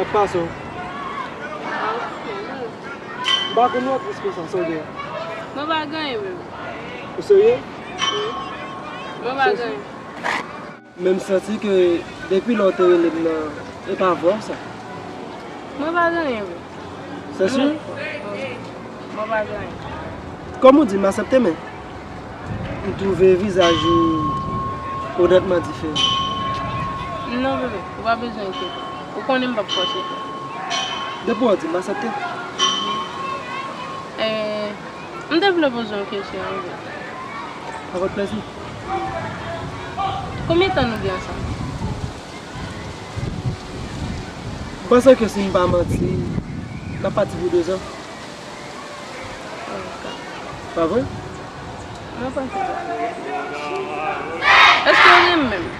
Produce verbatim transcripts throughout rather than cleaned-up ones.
Sa k pase w? M pa konn ou atris konsa, sa w gen? Mwen pa gen anyen menm. Ou serye? Wi. Mwen pa gen anyen. Men m santi ke depi lè w te rele m nan, e pa vwa w sa. Mwen pa gen anyen vre. Se si? Mwen pa gen anyen. Kòm ou di, m aksepte, men m twouve vizaj ou onètman diferan. Non, bebe, ou pa bezwen enkyete. Ou konnen m p ap fòse kè. Depi w di, m aksepte. Eh, m te vle poze yon kesyon, wi. Avèk plezi. Konbyen tan nou gen ansanm? M panse ke si m pa manti, n ap pati pou de zan. Pa vre? Mwen panse sa. Èske w renmen m?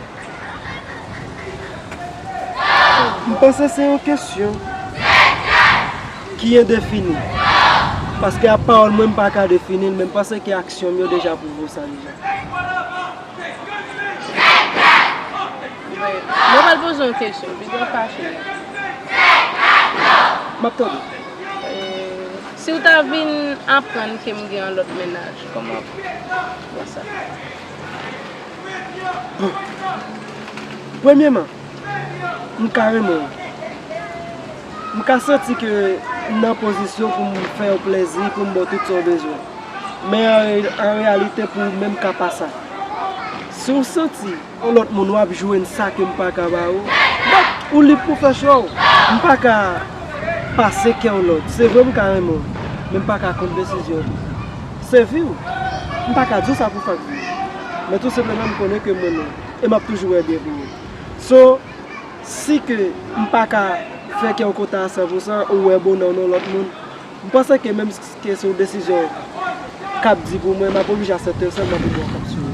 M panse se yon kesyon ki endefini. Paske ap pawòl mwen, m pa ka defini l, men m panse ke aksyon m yo deja pwouve w sa deja. Mwen pral poze yon kesyon, pito w fache. M ap tande. Eh, si w ta vin aprann ke m gen yon lòt mennaj, kòman w ap wè sa? Bon. Premyèman, m ka renmen w. M ka santi ke m nan pozisyon pou m fè w plezi, pou m ba w tout sa w bezwen. Men an re-, an reyalite, pou ou menm, ka pa sa. Si w santi yon lòt moun w ap jwenn sa ke m pa ka ba ou, donk, ou lib pou fè chwa w. M pa ka pase kè w lòd. Se vre m ka renmen w, men m pa ka kont desizyon w tou. Se vi w. M pa ka di w sa pou fè ak vi w. Men tou senpleman, m konnen ke m renmen w. E m ap toujou wè byen pou ou. So, si ke m pa ka fè kè w kontan a san pou san, ou wè bonè w nan lòt moun, m panse ke menm ke se yon desizyon k ap di pou mwen, m ap oblije aksepte l sèlman pou bon k ap sou.